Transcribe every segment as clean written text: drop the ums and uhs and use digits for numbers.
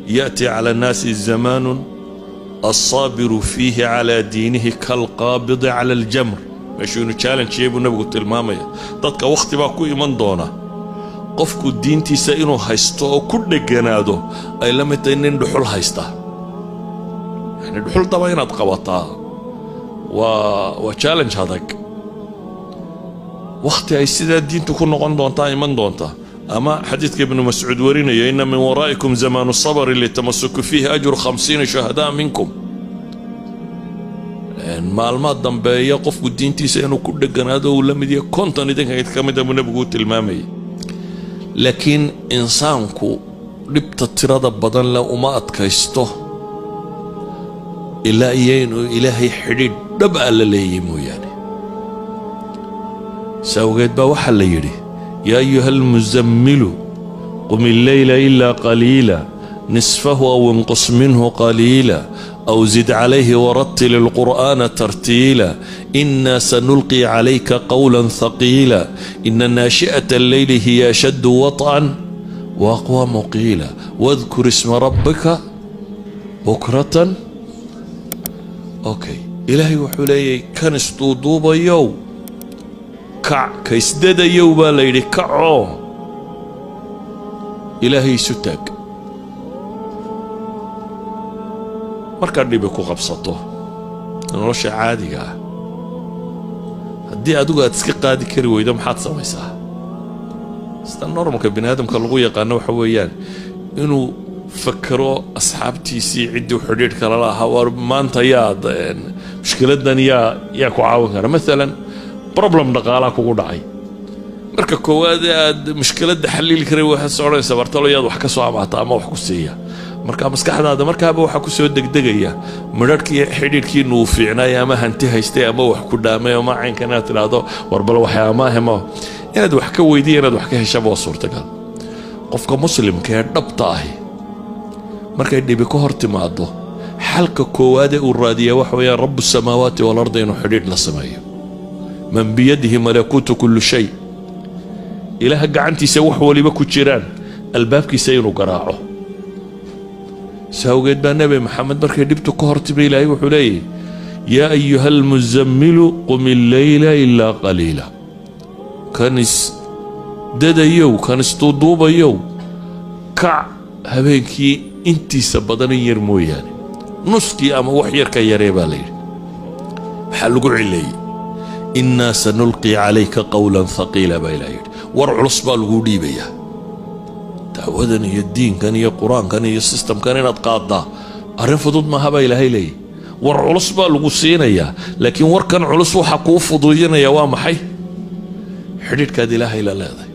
يأتي على الناس زمان الصابر فيه على دينه كالقابض على الجمر. Meeshuu inuu challenge yahay buu Nebigu tilmaamaya. Dadka wakhti baa ku iman doona qofku diintiisa inuu haysto oo ku dheganaado ay la mid tahay nin dhuxul haysta. Yani dhuxul daba inaad qabataa waa challenge adag. Wakhti ay sidaa diintu ku noqon doontaa iman doonta. Ama xadiidka Ibnu Mascuud warinaya: إن من ورائكم زمان الصبر للتمسك فيه أجر 50 شهداء منكم. Maalmaa dambeeya qofku diintiisa inuu ku dheganaado uu la mid yahay 50 idinka ka mida buu Nebigu u tilmaamayay. Laakiin insaanku dhibta tirada badan leh uma adkaysto ilaa iyo inuu Ilaahay xidhiidh dhab a la leeyay mooyaane. Saawgeed baa waxaa la yidhi: يا أيها المزمل قم الليل إلا قليلا نصفه أو انقص منه قليلا أو زد عليه ورتل القرآن ترتيلا إنا سنلقي عليك قولا ثقيلا إن ناشئة الليل هي أشد وطئا وأقوم قيلا واذكر اسم ربك بكرة. Okay, Ilaahay wuxuu leeyay: kan isduuduubayow, kac. Ka isdadayow baa la yidhi, kacoo Ilaahay isu taag. Markaad dhibi ku qabsato nolosha caadiga ah, haddii adigu aad iska qaadi kari weydo, maxaad samaysaa? Sida normalka bini aadamka lagu yaqaano waxa weeyaan inuu fakero asxaabtiisii, ciddii xidhiidhka lala ahaa: war maanta yaad mushkiladan yaa ku caawin kara? Maalan problem dhaqaalaa kugu dhacay. Marka koowaad ee aad mushkiladda xalili karay, waxaad soconaysaa bartalo yaad wax ka soo amaata ama wax ku siiya. Marka maskaxdaada markaaba waxaa ku soo degdegaya midharhkii xidhiidhkiinu uu fiicnaay ama hanti haystay ama wax ku dhaamay ama caynkan, inaad tidhaahdo: war bal waxay amaahema inaad wax ka weydiya, inaad wax ka heshaba waa suurtagal. Qofka Muslimka ee dhabta ahi markay dhibi ka hor timaado, xalka koowaadee uu raadiyaa waxa weeyaan رب السماوات والأرض inuu xidhiidh la sameeyo, من بيده ملكوت كل شيء, Ilaaha gacantiisa wax waliba ku jiraan, albaabkiisa inuu garaaco. Saawgeed baa Nebi Maxamed markay dhibtu ka hor timi, Ilaahay wuxuu leeyahy: يا أيها المزمل قم الليل إلا قليلا. Kan isdadayow, kan isduuduubayow, kac habeenkii intiisa badan in yar mooyaane, nuskii ama wax yar ka yaree baa la yidhi. Maxaa lagu cileeyey? إنا سنلقي عليك قولا ثقيلا baa Ilaah yidhi. War culus baa laguu dhiibayaa. Dacwadan iyo diinkan iyo Qur-aankan iyo systemkan inaad qaaddaa arrin fudud maaha baa Ilaahay leeyahy. War culus baa lagu siinayaa, laakiin warkan culus waxa kuu fududinaya waa maxay? Xidhiidhkaad Ilaahay la leedahay.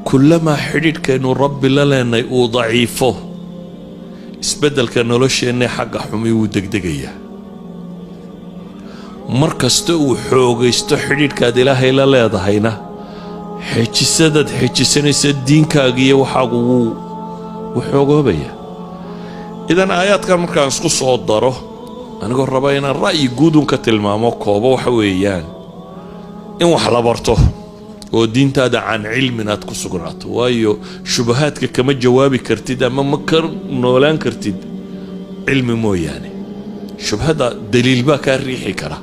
Kullamaa xidhiidhkaynu Rabbi la leenay uu daciifo, isbeddelka nolosheenna xagga xumi wuu degdegayaa. Mar kasta uu xoogaysto xidhiidhkaad Ilaahay la leedahayna, xejisadaad xejisanaysa diinkaaga iyo waxaagu wuu xoogoobayaa. Idan aayaadkan markaan isku soo daro, anigoo raba inaan ra'yi guudun ka tilmaamo, koobo, waxa weeyaan in wax la barto oo diintaada can cilmin aad ku sugnaato, waayo shubahaadka kama jawaabi kartid ama ma ka noolaan kartid cilmi mooyaane. Shubhada daliil baa kaa riixi kara.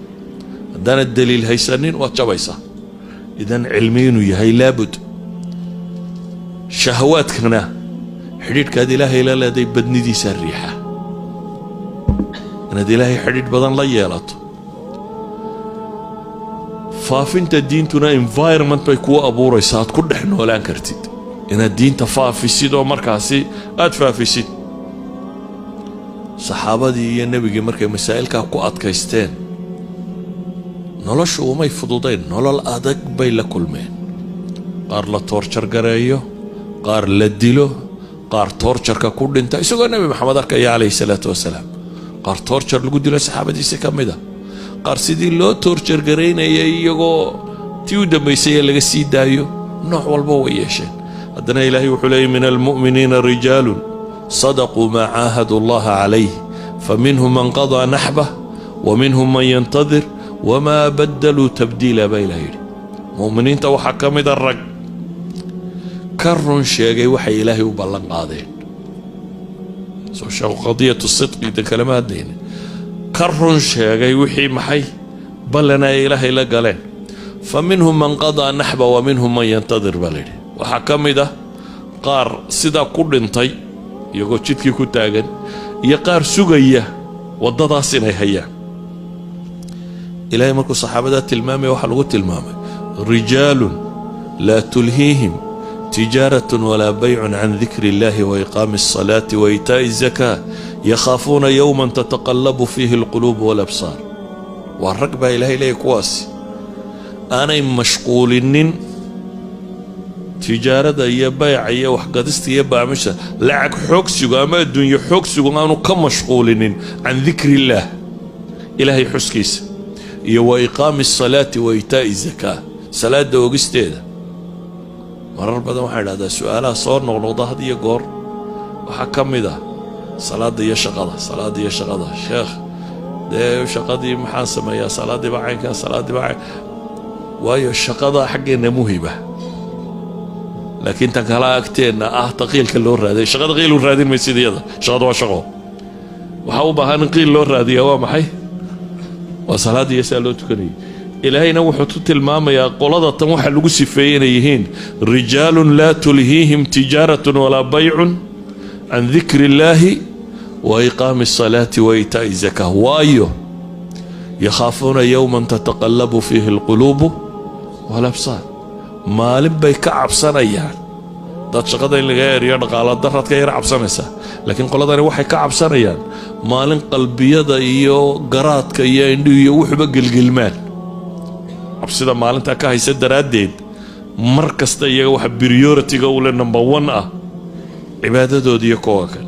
Haddaanad daliil haysanin, waad jabaysaa. Idan cilmi inuu yahay laabud. Shahawaadkana xidhiidhkaad Ilaahay la leeday badnidiisaa riixa, inaad Ilaahay xidhiidh badan la yeelato. Faafinta diintuna environment bay kuu abuuraysaa aad ku dhex noolaan kartid inaad diinta faafisid oo markaasi aad faafisid. Saxaabadii iyo Nebigii markay masaa'ilkaa ku adkaysteen, noloshu umay fududayn, nolol adag bay la kulmeen. Qaar la torture gareeyo, qaar la dilo, qaar tortureka ku dhinta isagoo Nebi Maxamed arkaya calayhi salaatu wasalaam, qaar torture lagu dilo saxaabadiisi ka mid a, qaar sidii loo torture garaynayay iyagoo tii u dambaysay ee laga sii daayo. Nooc walba way yeesheen. Haddana Ilaahay wuxuu leeyay: من المؤمنين رجال صدقوا ما عاهدوا الله عليه فمنهم من قضى نحبه ومنهم من ينتظر وما بدلوا تبديلا baa Ilaah yidhi. Mu'miniinta waxaa ka mida rag ka run sheegay waxay Ilaahay u ballan qaadeen. Soo sheekhu qadiyatu sidqi dan kalama hadlaynin, ka run sheegay wixii maxay ballana ay Ilaahay la galeen. Fa minhum man qadaa naxba wa minhum man yantadir, baa layidhi. Waxaa ka mid ah qaar sidaa ku dhintay iyagoo jidkii ku taagan, iyo qaar sugaya waddadaas inay hayaan. Ilaahay markuu saxaabadaa tilmaamaya, waxaa lagu tilmaamay rijaalun laa tulhiihim tijaaratun walaa baycun can dikri illahi wa iqaami alsalaati wa iitaa'i azakaa, yakhaafuuna yowman tataqallabu fiihi alquluubu walabsaar. Waa rag baa Ilahay leeyahy kuwaasi aanay mashquulinin tijaarada iyo bayca iyo waxgadista iyo baamisha, lacag xoogsigu ama adduunye xoogsigu aanu ka mashquulinin can dikri illaah, Ilaahay xuskiisa, iyo wa iqaami asalaati wa iitaa'i zakaa, salaada ogisteeda. Marar badan waxaan idhahdaa, su-aalaha soo noqnoqda had iyo goor waxaa ka mid ah salaadda iyo shaqada, salaadda iyo shaqada. Sheekh, dee shaqadii maxaan sameeyaa? Salaaddiiba caynkaa, salaaddiiba cayn. Waayo, shaqada xaggeenna muhima, laakiin tan kala agteenna ah taqiilka loo raaday. Shaqada qiil u raadin maysid iyada. Shaqada waa shaqo. Waxaa u baahan in qiil loo raadiyaa waa maxay? Waa salaadda iyo saa loo tukanayay. Ilaahayna wuxuu ku tilmaamayaa qolada tan waxaa lagu sifeeyey inay yihiin rijaalun laa tulhiihim tijaaratun walaa baycun can dikri illaahi wa iqaami asalaati wa iitaa'i zakaa, waayo yakhaafuuna yowman tataqallabu fiihi alquluubu walabsaar. Maalin bay ka cabsanayaan. Dad shaqada in laga eriyo, dhaqaalo daraad ka yara cabsanaysaa, laakiin qoladani waxay ka cabsanayaan maalin qalbiyada iyo garaadka iyo indhihu iyo wuxuba gelgelmaan. Cabsida maalintaa ka haysa daraaddeed, mar kasta iyaga waxa priority-ga ule number one ah cibaadadooda iyo kuwa kale.